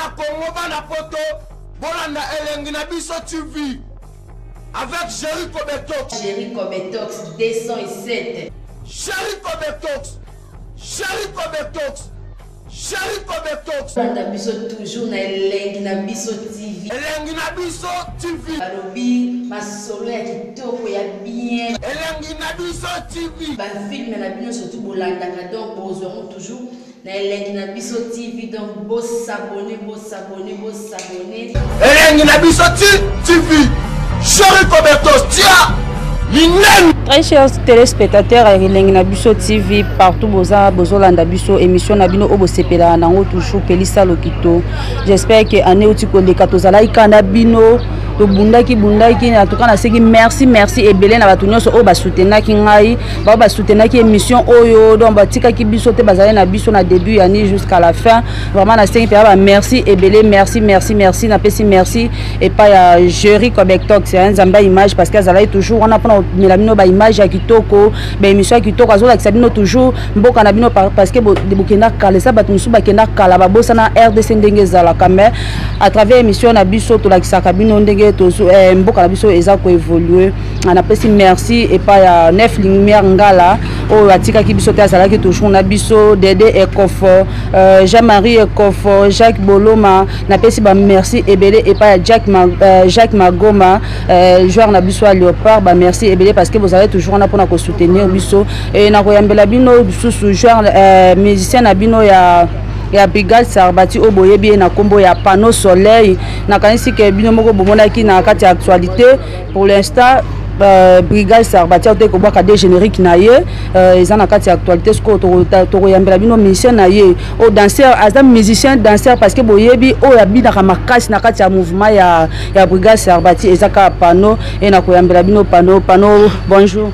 Bana Congo, bana poto, bolanda Elengi na biso TV avec Jerry Kobetox. Jerry Kobetox 207. Jerry Kobetox. Jerry Kobetox. Jerry Kobetox. Bolanda biso toujours na Elengi na biso TV. Elengi na biso TV. Balobi masolo ya kitoko ya bien. Elengi na biso TV. Ba film na bino surtout bolandaka, donc bozwa yango toujours na Elengi na biso TV. Donc bo s'abonner, bo s'abonner, bo s'abonner. Elengi na biso TV. Jerry Kobetox tia minene. Très chers téléspectateurs ya Elengi na biso TV partout boza bozolanda biso émission na bino oyo bosepelaka nango toujours Pelisa Lokito. J'espère que année outi koleka tozalaki kaka na bino, tobundaki bundaki. En tout cas naseki merci, merci ebele na bato nyonso oyo basoutenaki ngai, bao basoutenaki émission oyo, donc batikaki biso te, bazali na biso na début ya année jusqu'à la fin. Vraiment nasengi mpenza ba merci ebele, merci, merci, merci. Napesi merci epai ya Jerry Kobetox, ya Nzambe ya image, parce que azalaki toujours wana mpona komela bino ba image ya kitoko, ba émission ya kitoko, azolakisa bino toujours mboka na bino, parce que bokenda kala, eza bato mosusu bakenda kala, babosana RDC ndenge ezalaka. Mais à travers émission na biso tolakisaka bino ndenge mboka na biso eza koévolue. Napesi merci epai ya Nef Lumière Ngala oyo atikaki biso te, azalaki toujours na biso, Dede Ekofo, Jean-Marie Ekofo, Jacques Boloma. Napesi ba merci ebele epai ya Jacques Magoma, joueur na biso ya Léopard. Ba merci ebele parce que bozalaki toujours wana mpona kosoutenir biso. E nakoyambela bino lisusu joueur, musicien na bino ya Brigade Sarbati oyo boyebi ye na nkombo ya Panneau Soleil. Nakanisi ke bino moko bomonaki na kati ya actualité. Pour l'instant, Brigade Sarbati ote kobwaka de générique na ye, eza na kati ya actualité. Sikoyo tokoyambela bino musicien na ye oyo danseur, aza musicien danseur, parce que boyebi oyo abinaka makasi na kati ya mouvement ya Brigade Sarbati eza kaka Panneau. E nakoyambela bino Panneau. Panneau, bonjour.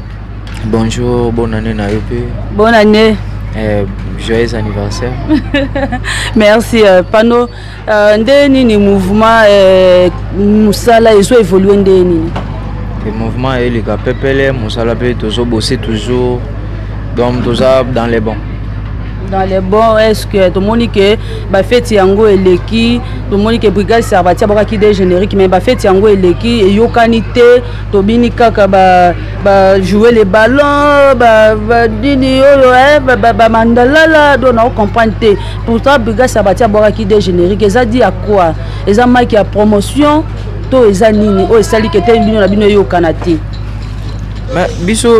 Bonjour, bonne année na yo mpe. Bonne année. Joyeux anniversaire. Merci, Panneau. Nde nini mouvement, mosala ezo évolue nde nini? Le mouvement eleka pepele, mosala mpe tozobose toujours, donc toza dans les bons. Dans les bons. Est ce que tomoni ke bafeti yango eleki, tomoni ke Brigade Sarbati abwakaki de générique, mais bafeti yango eleki eyokani te, tobini kaka ba jouer les ballons, ba nini oyo, bamandalala, donc nao comprendre te. Pourtant Brigade Sarbati abwakaki de générique, eza di ya quoi? Eza maki ya promotion to eza nini oyo esali ke te bino na bino eyokana te? Mais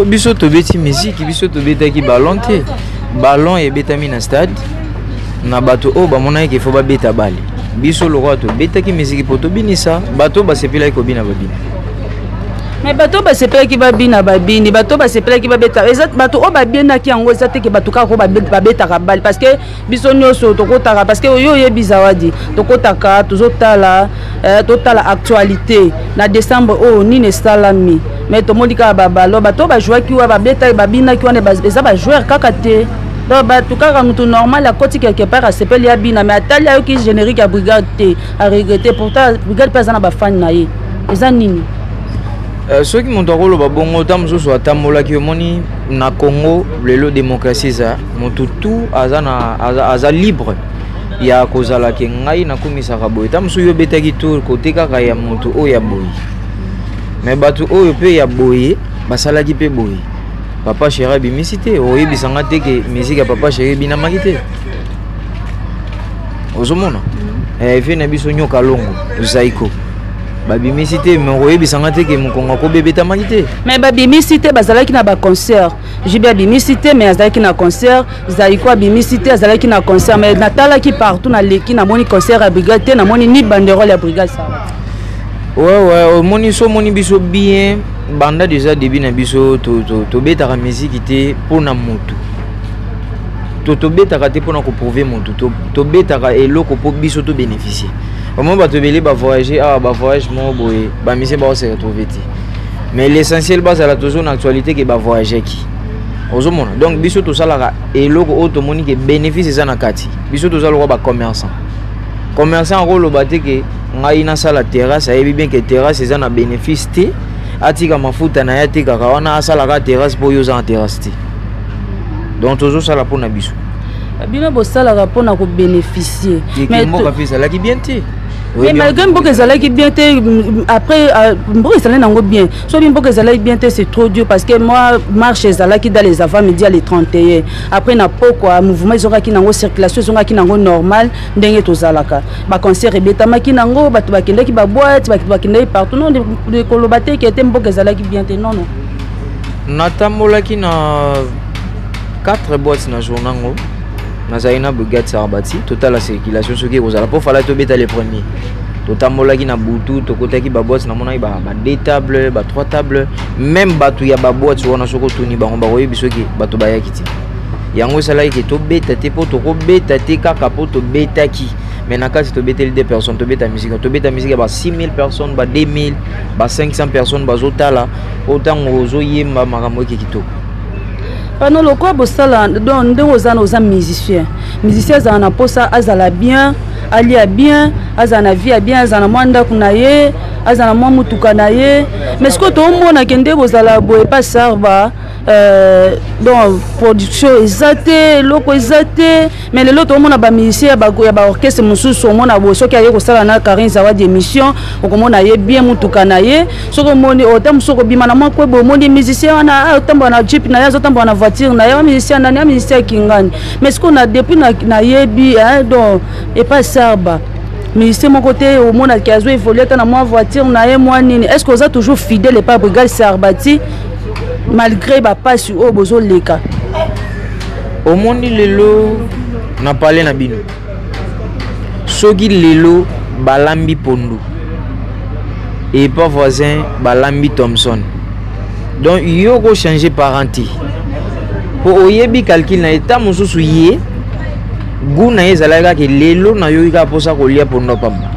biso tobeti musique, biso tobetaki ballon te. Ballon ebetami na stade na bato oyo bamonaki ke faut babeta bale. Biso lokola tobetaki musique mpo tobinisa bato oyo basepelaki kobina, babina. Mais bato oyo basepelaki babina, babini. Bato oyo basepelaki babeta, eza bato oyo babinaki yango. Eza teke bato kaka oyo babetaka bale, parce que biso nyonso tokotaka, parce que oyo oyebi Zawadi, tokotaka, tozotala, totala actualité na décembre oyo nini esalami. Mais tomoni kaka babalo, bato oyo bajouaki wana, babetaki, babinaki wana, eza bajoueur kaka te. Donc bato kaka, motu normal akoti quelque part, asepeli, abina, mais atali, ayoki générique ya Brigade te, aregrete. Pourtant Brigade mpe aza na bafani na ye. Eza nini? Soki moto akoloba bongo, ta mosusu atambolaki. Omoni na Congo lelo démocratie eza, motu tu aza, na, aza libre ya kozala ke ngai nakumisaka boye. Ta mosusu yo obetaki tour kote kaka ya motu oyo ya boye, mais bato oyo mpe ya boye basalaki mpe boye. Papa Chéri abimisi te, oyebisanga te ke musique ya Papa Chéri ebinamaki te. Ozomona vie na biso Nyoka Longo, Zaiko babimisi te, mais okoyebisanga te ke mokongo akobebetamaki te. Mais babimisi te, bazalaki na baconcert. JB abimisi te, mais azalaki na concert. Zaiko abimisi te, azalaki na concert. Mais natalaki partout, naleki, namoni concert ya Brigade te, namoni ni banderole ya Brigade Sala. Ouais, omoni so, omoni biso bien, banda déjà début na biso tobetaka musique te mpona motu, tobetaka te mpona koprouve motu, tobetaka eloko mpo biso tobénéficie. Omoni bato ebele bavoyage awa, bavoyage moko boye, bamusicien bao se retrouve te, mais l'essentiel bazala toujours na actualité ke bavoyageaki. Ozomona, donc biso tosalaka eloko oyo tomoni ke bénéfice eza na kati. Biso toza lokola bacommerçant. Commerçant akoloba te ke ngai nasala terrasse, ayebi bien ke terrasse eza na bénéfice te, atika mafuta na ye, atekaka wana, asalaka terrasse mpo oyo oza na terrasse te. Donc tozosala mpona biso. Bino bosalaka mpona kobénéficie. Mboka mpe ezalaki bien te. Mais malgré mboka ezalaki bien te, après mboka ezalaki nango bien. Soki mboka ezalaki bien te, c'est trop dur, parce que moi, marche ezalaki dans les avant midi ya le 31. Après, na pokwa, mouvement ezongaki nango, circulation ezongaki nango normal. Ndenge tozalaka, baconcert ebetamaki nango, bato bakendaki baboîte, bato bakendaki partout. Non, koloba te ke te mboka ezalaki bien te, non, non. Natambolaki na 4 boîtes na journée yango. Nazali na brigade Sarbati, totala circulation soki ekozala, mpo fala tobeta le premier. Totambolaki na butu, tokotaki baboîte, namonaki ba deux table, ba trois table. Même bato ya baboîte wana, soki otuni bango, bakoyebi soki bato bayaki te. Yango esalaki ke tobeta te, mpo tokobeta te kaka mpo tobetaki, mais na kati tobeteli deux personnes. Tobeta musique, tobeta musique ya ba 6000 personnes, ba 2000, ba 500 personnes bazotala. Po ntango ozoyemba, makambo eke kitoko. Pano, lokola bosala, donc ndenge oza na, oza musicien, musicien azala na mposa azala bien, alia bien, azala na vie ya bien, azala na mwa ndako na ye, azala na mwa mutuka na ye. Mais sikoyo tomonake nde bozala boye pa Sarba, donc production eza te, eloko eza te. Mais lelo toomona bamusicien ya baorchestre mosusu, omona boye, soki aye kosala na Karine Zawadi émission, okomona ye bien, mutuka na ye. Soki omoni ota mosusu okobima na mwa kwebe, omoni musicien wana azotambola na jeep na ye, azotambola na voiture na ye, wa musicien nani, ya musicien kingani. Mais sikoyo na depuis nayebi, donc epa Sarba, musicien moko te omonaki azo évolue ata na mwa voiture na ye, mwa nini. Est ce que oza toujours fidèle epa brigade Sarbati malgré bapasi oyo bozoleka? Omoni, lelo na pale na bino, soki lelo balambi pondu, epa voisin balambi thomson, donc yo kochange parent te, mpo oyebi calcul na ye. Ta mosusu ye gu na ye ezalaki kaka lelo nayoki kaka mposa kolia pondu pamba,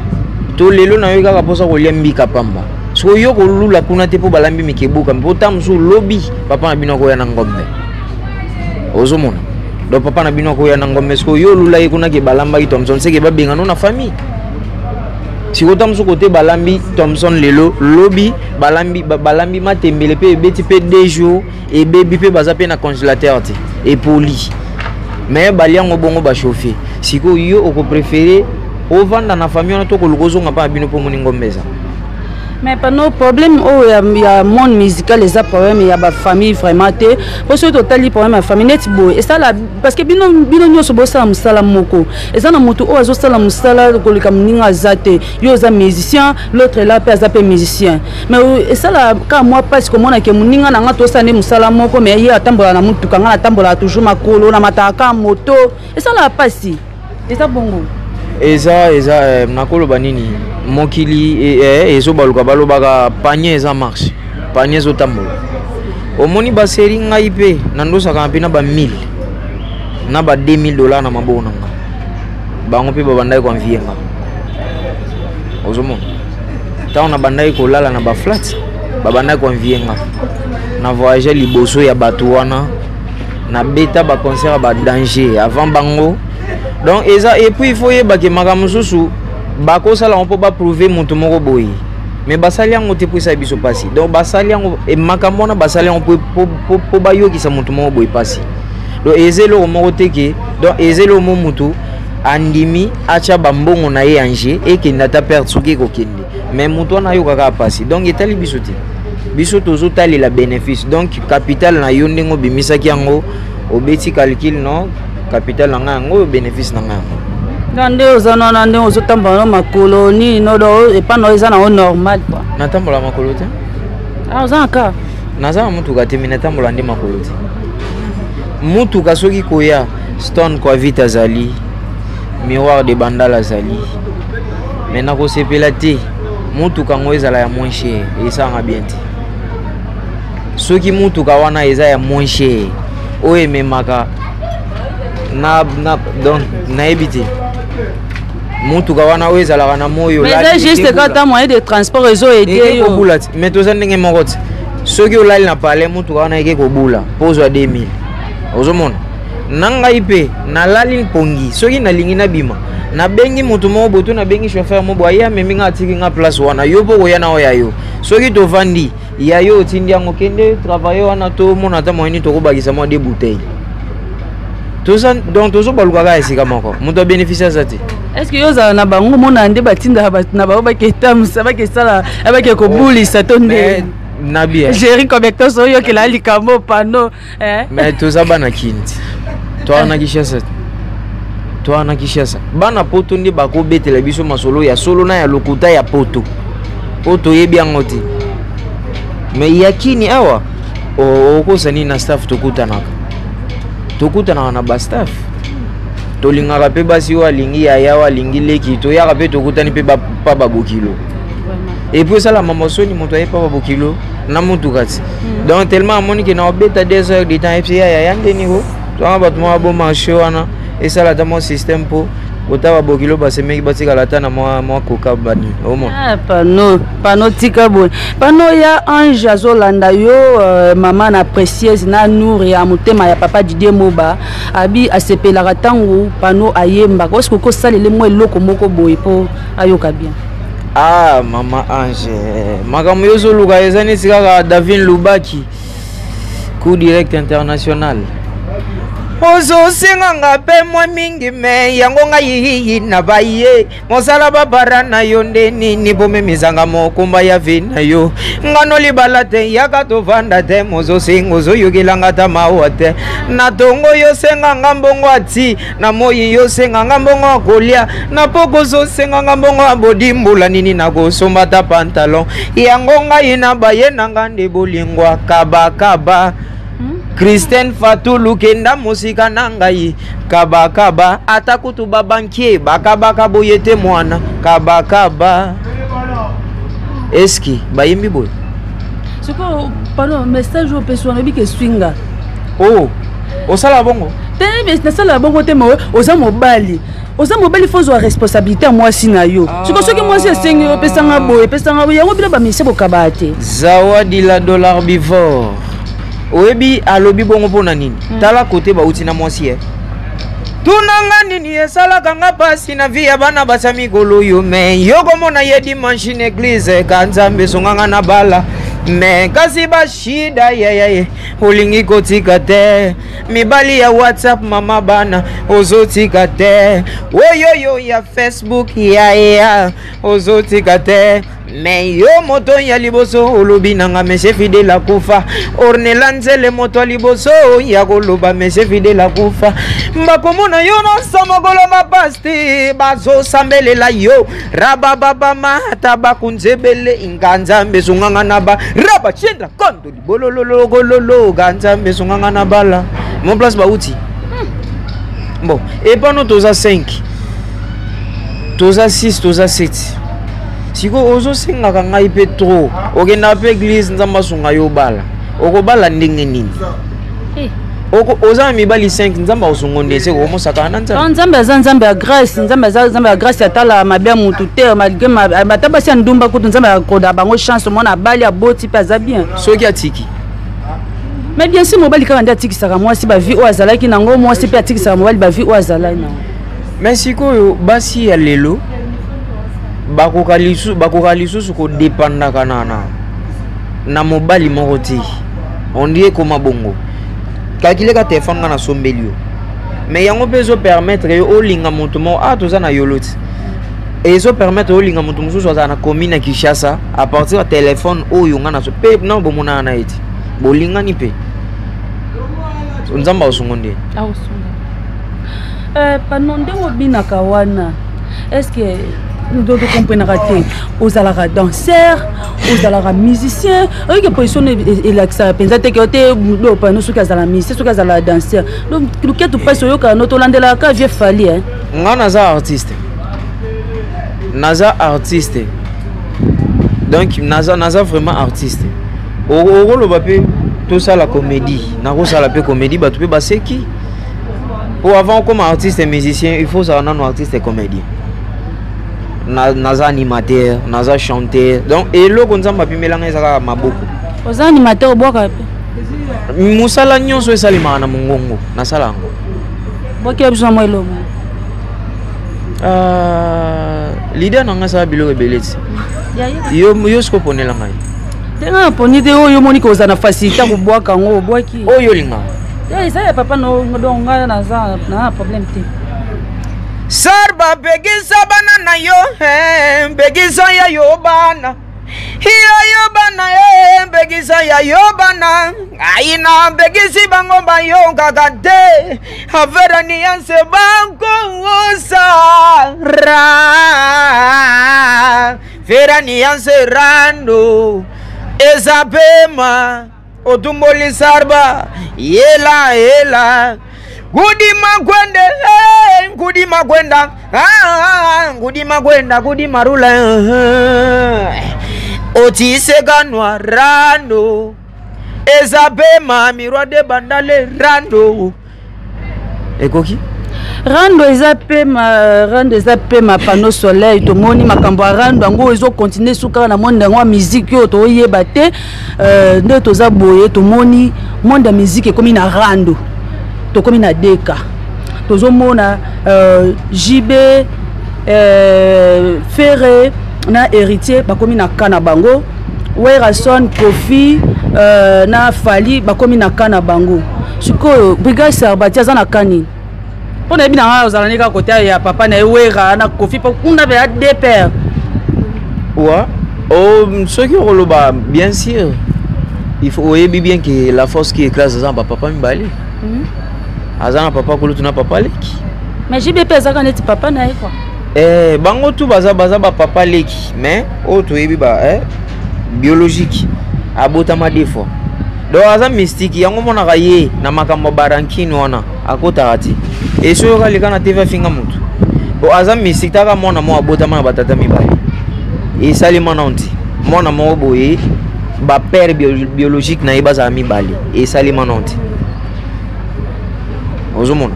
to lelo nayoki kaka mposa kolia mbika pamba. Soki yo kolula kuna te mpo balambi mikebuka, mpo ta mosusu lobi papa na bino akoya na ngombe. Ozomona, donc papa na bino akoya na ngombe, sikoyo yo olula ye kuna ke balambaki thomson, seke babenga no na famille. Sikoyo ta mosusu kote balambi thomson lelo, lobi balambi, balambi matembele mpe ebeti mpe 2 jours, ebebi mpe, baza mpe na congélateur te, epoli, mais baliango bongo, bachauffe. Sikoyo yo okopréféré ovanda na famille wana to koluka ozonga mpa na bino mpo omoni ngombe eza? Mais pano, problème oyo ya monde musical eza problème ya bafamille vraiment te, po soki totali problème ya famille neti boye esala, parce que bino nyonso bosala mosala moko, eza na motu oyo azosala mosala koleka moninga aza te. Yo oza musicien, l'autre là mpe aza mpe musicien, mais esala kaka mwa mpasi komona ke moninga na nga, tosala nde mosala moko, mais ye atambola na motuka, nga natambolaka toujours makolo, na mataka kaka moto. Esalaka mpasi, eza bongo. Eza nakoloba nini, mokili ezobaluka. Balobaka panier eza marche, panier ezotambola. Omoni, baseri ngai mpe nandosaka mpe na ba 1000, na ba 2000 $ na maboko na nga. Bango mpe babandaki koenvier nga. Ozomona, ntango nabandaki kolala na baflat, babandaki koenvier nga. Na voyage liboso ya bato wana, nabeta baconcert ya badanger avant bango. Donc eza, et puis il faut yebake makambo mosusu bakosala yango mpo baprouve moto moko boye, mais basali yango te mpo esala biso mpasi. Donc basali yango, makambo wana basali yango mpo bayokisa moto moko boye mpasi. Donc eza eloko moko te ke, donc eza eloko mo motu andimi atya bambongo na ye ange ekende ata perte soki ekokende, mais moto wana ayokaka mpasi. Donc etali biso te, biso tozotalela bénéfice. Donc capital na yo, ndenge obimisaki yango, obeti calcul: non, capital na ngai yango oyo, bénéfice na ngai yango. Donc nde oza wana, ndenge ozotambola no makolo nini no, do epa na eza nango normal quoi? Natambola makolo te. Ah, oza na car? Naza na motuka te, me natambola nde makolo te. Motuka soki koya, Stone Quavit azali, Miroir de Bandal azali, me nakosepela te motuka yango ezala ya moins cher, esalanga bien te. Soki motuka wana eza ya moins cher oyo ememaka na, donc nayebi te motuka wana oyo ezalaka na moyo. Mais eza juste kaka moyen de transport ezoaider yo. Kobula te, mais toza ndenge moko te. Soki olali na palais, motuka wana eke kobula mpo ozwa 2000. Ozomona, na ngai mpe nalali mpongi, soki nalingi nabima, nabengi moto moko boye to nabengi chauffeur moko boye, aye amemi nga, atiki nga place wana. Yo mpo koya na oyo ya yo, soki tovandi ya yo, otindi yango, kende travaille wana, tomona ata moyeni tokobakisa mwa de bouteille. Toza donc tozobaluka kaka esika moko, moto abénéficie aza te. Est ce que yo ozala na bango, omona nde batindaka bato na bango baketambusa, bakesala, bake kobulisa to nde? Na bien. Géri Cobectos, oyokela likambo pano. Mais toza bana kindi, toa na Kinshasa, toa na Kinshasa. Bana poto nde bakobetela biso masolo ya solo na ya lokuta ya poto po toyebi yango te. Mais ya kini awa, okosa nini na staff? Tokutanaka na bastaff, tolingaka mpe basi. Oyo alingi yaya, oyo alingi leki, toyaka mpe tokutani mpe pa babokilo. Et puis esalama mosoni, moto aye pa babokilo na motuka ti, donc tellement amoni ke na obeta 2 heures de temps, epesi yaya ya ndeni ko toanga bato moko bo marché wana, esala ata mwa système mpo ota babokilo basemeki batikala ata na mwa koka bani omona. Ah, pano, pano, tika boye. Pano ya Ange azolanda yo, mama na Précieuse na Nour ya motema ya papa Didier Moba abi asepelaka ntango pano ayembaka. Osi koki osalele mwa eloko moko boye mpo ayoka bien? Ah, mama Ange, makambo yo ozoluka eza neti kaka Davin Lubaki, coup direct international. Ozosenganga mpe mwa mingi, me yango ngai na baye mosala babara na yo nde nini bomemizanga mokumba ya vi na yo. Ngano libala te, yaka tovanda te. Mozosenga, ozoyokelanga ta mawa te. Na tongo yosenganga mbongo ati, na moi yosenganga mbongo ya kolia, na poko ozosenganga mbongo ya bodimbula nini na kosomba ta pantalon. Yango ngai na baye nanga nde bolingwa kabakaba. Christine Fatulu, kenda mosika na ngai, kabakaba. Ata kutu babankie bakabaka boye te, mwana kabakaba. Eski bayembi boye? Sikoyo pano, message oyo opesi wana, oyebi ke swinga. Oh, osala bongo? Te, nasala bongo te. Me oza mobali, oza mobali, fo ozwa responsabilité ya mwasi na yo. Siko soki mwasi esengi yo, opesanga boye, epesanga boye, yango bino bamisie bokabaa te. Zawadi la dollar bivor, oyebi alobi bongo mpo na nini? Tala kote bauti na mwasi ye. Tunanga nini esalaka nga mpasi na vie ya bana basa mikolo oyo. Me yo komona ye dimanche na église ka Nzambe esonganga na bala, me kasi bashida yayaye olingi kotika te. Mibali ya WhatsApp, mama bana ozotika te, oyoyo ya Facebook yaya ozotika te. Me yo moto ya liboso olobi nanga monsieur Fidele akufa. Ornela Nzele, moto ya liboso ya koloba monsieur Fidele akufa. Bakomona yo na mokolo mapasti bazosambelela yo rabababama ata bakunzebele nga Nzambe esunganga na ba raba chendra kondo libololologololo ga Nzambe esunganga na bala mon place bauti. Bon, epano toza 5, toza 6, toza 7. Sikoyo ozosengaka ngai mpe trop. Okendaka mpe église, Nzambe asunga yo obala. Okobala ndenge nini? Oza na mibali 5, Nzambe akosunga nde se kokomosaka na Nzambe. Nzambe aza Nzambe ya grâce, Nzambe aza Nzambe ya grâce, atala mabe ya mutu te. Malgré ata basi ya ndumba kutu, Nzambe akoda bango chance. Omona abali, aboti mpe aza bien. Soki atiki? Mais bien sûr, mobali kaka nde atikisaka mwasi bavie oyo azalaki nango, mwasi mpe atikisaka mobali bavie oyo azalaki nango. Mais sikoyo basi ya lelo bakoka lisusu kodépendaka na mobali moko te. On dit ekoma bongo, calcule ka telefone nga nasombeli yo, mais yango mpe ezopermettre yo olinga moto moko. Ah, toza na yolo ti ezopermettre olinga moto mosusu azala na commune ya Kinshasa à partir ya telefone oyo nga naso mpe na bomonana na ye ti bolingani mpe. Nzambe akosungo nde. Akosunga. Pano, ndenge obinaka wana, est ce que tokomprenaka te? Ozalaka danseur, ozalaka musicien? Oyoki position elakisaka mpenza te ke te pano soki azala musicien, soki azala danseur. Donc luketu mpasi oyokaka no, tolandelaka ka vieux Fally. Nga naza artiste, naza artiste, donc naza vraiment artiste. Okoloba mpe tosala comédie, nakosala mpe comédie, bato mpe baseki. Po avant okoma artiste musicien, il faut ozala nano artiste comédien. Naza animateur, naza chanteur, donc eloko Nzambe apimelanga eza kaka maboko. Oza animateur, obwaka mpe? Mosala nyonso esalemaka na mongongo, nasala yango. Bwakela biso na mwa eloko. Leader na ngai asala biloko ebele ti. Yo siko oponela ngai. Te, nga naponi te. Oyo omoni kozala na facilité kobwaka yango, obwaki. Oyo olingaka. Eh, eza ya papa no, donc ngai naza na problème te. Sarba pekisa bana na yo, eh, pekisa ya yo bana. Ya yo bana, eh, pekisa ya yo bana. Aina pekisi bango bayokaka te. Afera nianse bango sara. Fera nianse rando. Eza pema. Otumboli sarba. Yela yela. Kudima kwende, eh, kudima kwenda, ah, kudima kwenda, kudima rula. Otisekanwa rando. Eza pema mirwa de bandale rando. Ekoki? Rando eza pema, rando eza pema. Panneau soleil, tomoni makambo ya rando yango ezocontinue su kaka na monde yango ya musique oyo toyeba te. Nde toza boye, tomoni monde ya musique ekomi na rando, tokomi na deka, tozomona JB, Ferre na Héritier bakomi na ka na bango, Werason, Kofi na Fally bakomi na ka na bango. Sikoyo Brigade Sarbati aza na ka nini? Mpo nayebi na ngai ozala ne kaka kote ya papa na ye Wera na Kofi, mpo kuna mpe ya deux pères. Wa oh, soki okoloba, bien sûr, il faut oyebi bien que la force qui écrase aza na bapapa mibale. Aza na papa kulutu na papa leki. Mais JB mpe azaka neti papa na ye quoi. Eh, bango tu baza bapapa leki, mais oyo toyebi ba biologique abotama deux fois, donc aza mystique. Yango monaka ye na makambo ya barankine wana akotaka te. E soki oyoka leka na TV afinga motu, bo aza mystique. Taka mwana moko abotama na batata mibale, esalema nano te. Mwana moko boye bapère biologique na ye bazala mibale, esalema nano te. Ozomona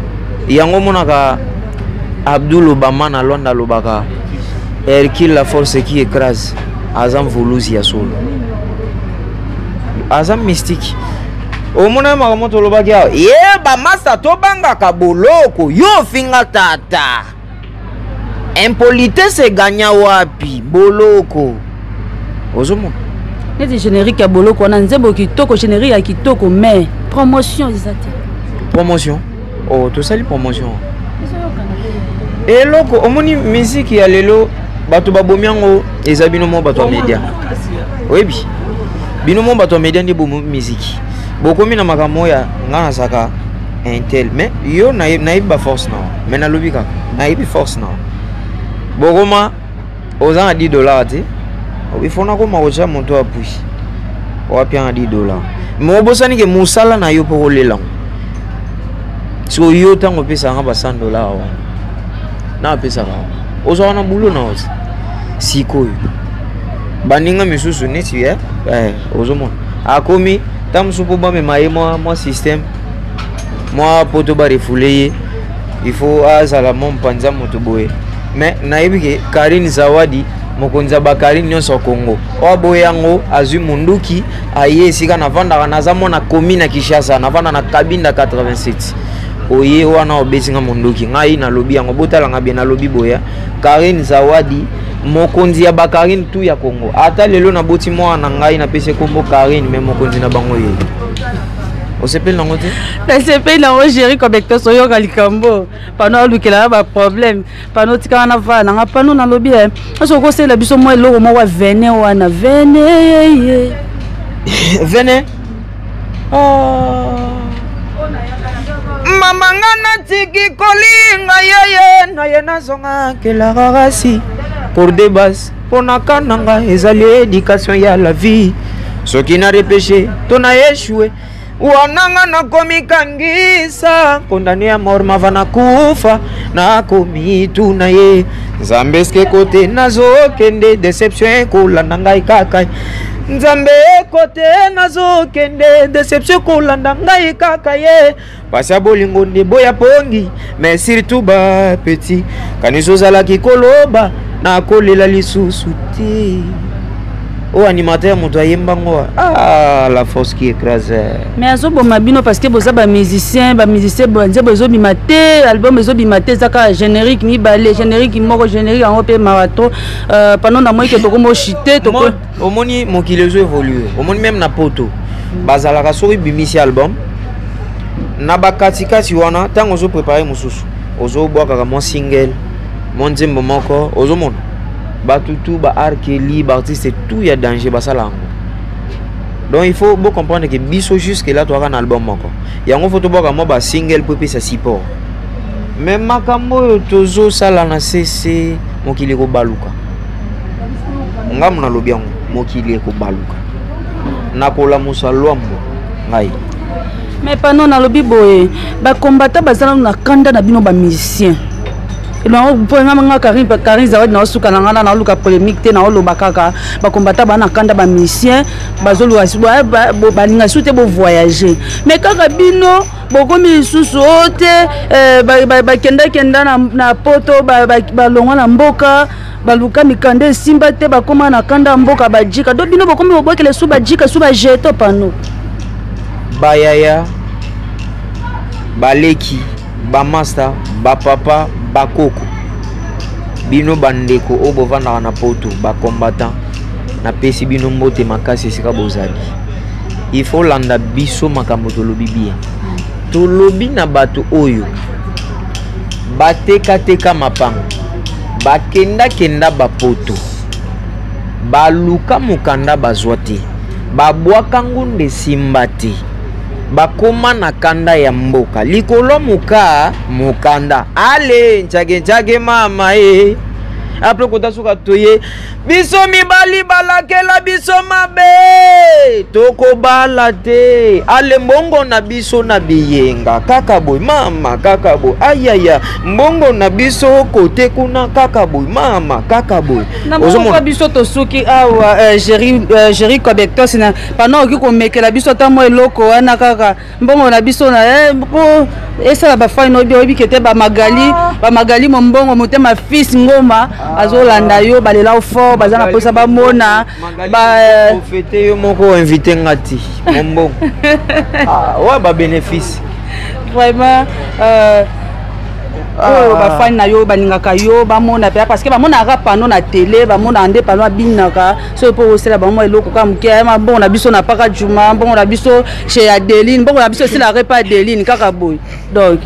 yango, omonaka Abdul Obama na Lwanda alobaka Hercule la force qui écrase aza mvuluzi ya solo, aza mystique. Omona makambo tolobaki awa, ye bamasa tobangaka boloko, yo ofinga tata, impolitesse eganya wapi boloko, ozomona. Neti générique ya boloko wana, nzembo kitoko, générique ya kitoko, mais promotion eza te. Promotion, oh, tosali promotion eloko. Omoni miziki ya lelo, bato babomi yango eza bino mo bato ya media. Oyebi, bino mo bato ya media nde bomi miziki. Bokomi na makambo oyo nga nazalaka intel, mais yo nayebi baforce na mais nalobi kaka nayebi force na bokoma oza na 10 $ te. Il faut nakoma kotya moto appui wapi na 10 $, mais obosani ke mosala na yo mpo kolela ngo. Sikoyo yo ntango opesaka ba 100 $ wana na apesaka, ozwaka na bulo na osi. Sikoyo baninga misusu neti ozomona akomi ntango mosusu mpo bamema ye mwa système mwa poto barefouler ye, il faut azala mwa mopanzi ya moto boye. Mais nayebi ke Karine Zawadi, mokonzi ya bakarine nyonso ya Congo, oyo aboye yango, azwi munduki aye esika navandaka. Naza mwana komi na Kinshasa, navanda na Kabinda 87. Oye wana obetinga munduki, ngai nalobi yango, botalanga bien. Nalobi boya Karine Zawadi, mokonzi ya bakarine tu ya Congo. Ata lelo naboti mwana na ngai, napesi kombo Karine, mais mokonzi na bango ye. Osepeli nango te? Nasepeli nango. Géri Cobectos, oyoka likambo pano alukelaka baproblème. Pano otikaka na vala nanga. Pano nalobi e soki okosalela biso mwa eloko moko ya vene wana, vene ye. Vene, oh. Mama nga natiki kolinga yeye na ye, nazonga kelaka kasi pour de base mpo na ka na nga ezali éducation ya la vie. Soki na repêche to na échoué wana, nga nakomi kangisa condamné ya mort, mava nakufa. Nakomi tuna ye Nzambe, eske kote nazokende déception ekolanda ngai kaka? Nzambe, kote nazokende déception ekolanda ngai kaka ye? Pasi ya bolingo nde boya pongi, mais surtout bapeti kanisi ozalaki koloba nakolela lisusu te. Oyo animateur moto ayembango, ah, la force qui écrase. Mais azoboma bino parce que boza bamusicien, bamusicien. Nzembo ezobima te, album ezobima te, eza kaka générique mibale, générique moko, générique yango mpe marathon. Pendant na moi ke tokomi ochite. Omoni mokili ezo évolue. Omoni, même na poto bazalaka, soki bimisi album. Na bakatikati wana, ntango ozoprépare mosusu, ozobwakaka mwa single, mwa nzembo moko. Ozomona bato tu, ba Arkeli, baartiste tout ya danger basala yango. Donc il faut bocomprendre que biso jusque là toyaka na album moko. Yango faut tobwaka mwa basingle mpo epesa support. Mais makambo oyo tozosala na cc, mokili ekobaluka. Ngambo nalobi yango, mokili ekobaluka. Nakolamusa lwambo ngai. Mais pano nalobi boye, bakombata baza nanu na kanda na bino bamusicien. Mpo nga Karine Zawadi, naosuka na nga, naoluka polémique te. Naoloba kaka, bakombata baa na kanda, bamusicien bazoluka, balinga su te bovoyage. Mais kaka bino bokomi lisusu o te, bakendakenda na poto, balongwa na mboka, baluka mikanda esimba te, bakóma na kanda ya mboka, bajika. Do bino bokomi bobwakela su bajika, su bajeto pano. Bayaya, baleki, bamaster, bapapa, bakoko, bino bandeko oyo bovandaka na poto, bacombattant, napesi bino mbote makasi esika bozali. Il faut landa biso makambo tolobi bien. Tolobi na bato oyo batekateka mapango, bakendakenda bapoto, baluka mokanda bazwa te, babwaka ngunde esimba te, bakóma na kanda ya mboka likolo moka mokanda. Ale nchake nchake mama e apres kota suka toye biso mibali balakela biso mabe, tokobala te. Ale mbongo na biso na biyenga kaka boye mama, kaka boye ayaya, mbongo na biso kote kuna kaka boye mama, kaka boye. Ozomona biso tosuki awa. Jerry Cobectos, na pendant okoki komekela biso ata mwa eloko wana kaka, mbongo na biso na po esala bafani. Oyebi, oyebi kete bamagali, bamagali mombongo motema, fils Ngoma azolanda yo, balela fort, baza na mposa bamona. Ofete yo moko invité nga ti mombongo wa babénéfice. Vraiment, oyo bafani na yo balingaka yo bamona mpenza, parce que bamonaka pano na télé, bamonaka nde pano abinaka. Soki mpo osala bango eloko kaka moke, mbongo na biso na paka juma, mbongo na biso chez Adeline, mbongo na biso esilaka epa Adeline kaka boye, donc.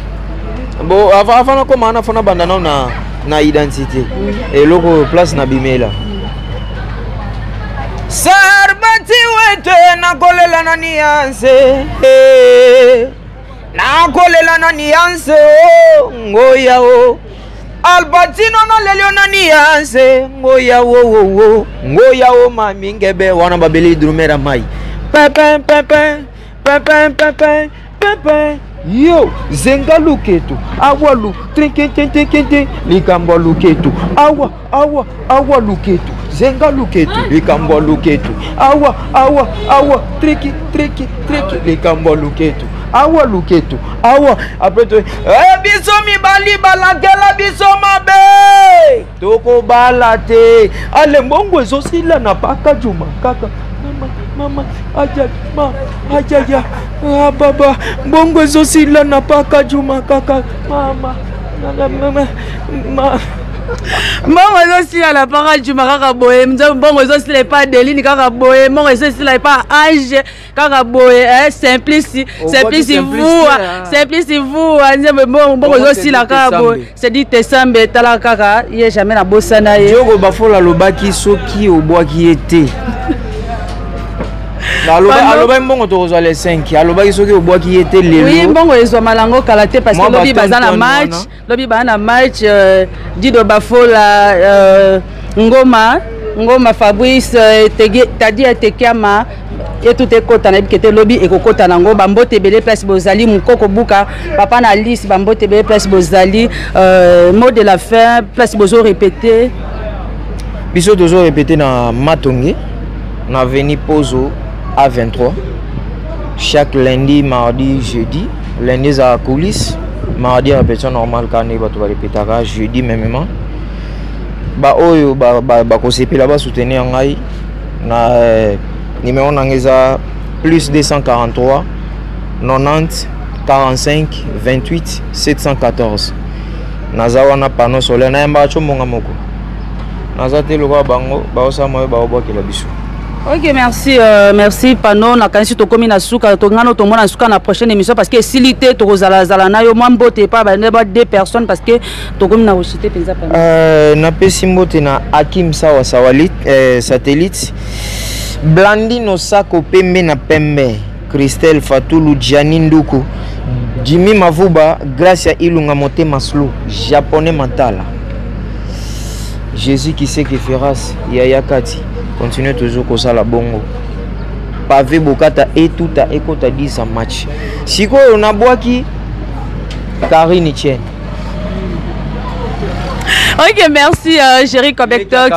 Bon, avant nakoma wana, fona banda nao na identité, eloko place na bimela sarbati wete. Nakolela na nianse, nakolela na nianse o ngoya o Albertino, naleli yo na nianse ngoya wowowo ngoya o mami ngebe wana babeli drumera mai pepin pepin pepin pepin pepin yo zenga luketu awa lu trinkententenkente likambo ya luketu awa awa awa luketu zenga luketu likambo ya luketu awa awa awa triki triki triki likambo ya luketu awa luketu awa. Après to biso mibali balakela biso mabe, tokobala te. Ale mbongo ezosila na paka juma kaka mama mama aja ma ajaya ah, baba, mbongo ezosila na paka juma kaka mama mama ma. Mbongo ezosila na paka juma kaka boye, mbongo ezosila epa Adeline kaka boye, mbongo ezosila epa Ange kaka boye. Simplice, Simplice vua, Simplice vua nzembe, mbongo ezosila kaka boye. Sedi Tesambe, tala kaka ye, jamais nabosana ye. Diogo Bafola alobaki soki obwaki ye te. Alobaki mbongo tokozwa le 5. Alobaki soki obwaki ye te lelo. Oui, mbongo ezwama nango kala te, parce que lobi baza na match, lobi baza na match. Dido Bafola, Ngoma, Ngoma Fabrice, Tadi Atekiama etuta ekota, nayebi kete lobi ekokota nango. Bambote ebele place bozali, mokoko buka papa na Alice, bambote ebele place bozali. Mot de la fin, place bozo répéter? Biso tozo répéter na Matonge, na avenue Pozo A23, chaque lundi, mardi, jeudi. Lundi ezalaka coulisse, mardi répétition normale kaka ndenge bato barépétaka, jeudi mêmement. Baoyo bakosepela basoutenir ngai na numéro na ngai eza plus 243 90 45 28 714. Naza wana panneau solaire, nayambaka tio mbonga moko, naza te lokola bango baosala oyo baobwakela biso. Ok, merci, merci Pano. Nakanisi tokomi na suka, tongano tomona suka na prochaine émission parce que esili te, tokozalazala na yo mwa mbote epa ba deux personnes parce que tokomi na koshite mpenza, Pano. Napesi mbote na Akim Sawa Sawalit, satellite Blandino Sako pembe na pembe, Christelle Fatulu, Gianni Nduku, Jimmy Mavuba, Gracia Ilunga, Motema Slo Japonais Matala, Jésus qui sait que feras Yaya Kati continue toujours kosala bongo pavé bokata etuta ekota 10 match. Sikoyo nabwaki Karine Chen. Ok, merci Jerry Cobectox.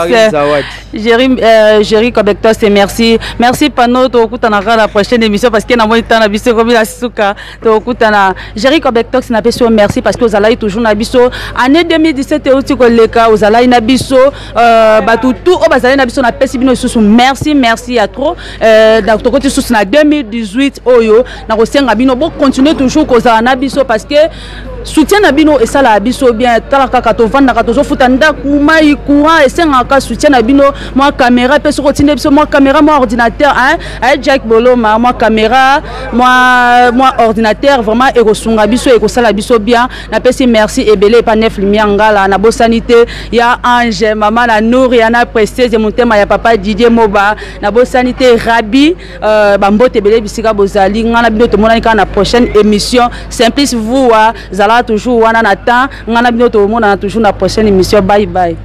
Jerry Cobectox, et merci. Merci Pano, tokutana la prochaine émission parce que na moni tana biso komi la suka. Tokutana Jerry Cobectox na peso merci parce que ozalaki toujours na biso. Année 2017 euti koleka, ozalaki na biso, bato tout oyo bazali na biso, na pesi bino lisusu merci, merci ya trop. Donc tokoti susu na 2018 oyo, na kosenga bino bo continuer toujours kozala na biso parce que soutien na bino esalaka biso bien. Tala kaka, tovandaka, tozofuta ndako, mai, courant, esengaka soutien na bino. Mwa caméra mpe, soki otindi biso mwa caméra, mwa ordinateur, hein? Aye Jack Boloma, mwa caméra, mwa ordinateur, vraiment ekosunga biso, ekosala biso bien. Napesi merci ebele epa Nef Lumière Ngala. Nabosani te ya Ange, mama na Nour, ya na Précieuse, motema ya papa Didier Moba. Nabosani te Rabi, bambote ebele bisika bozali. Ngai na bino tomonani kaka na prochaine émission. Simplice Vua, zala toujours wana na temps. Ngai na bino tomonana toujours na prochaine émission. Bye bye.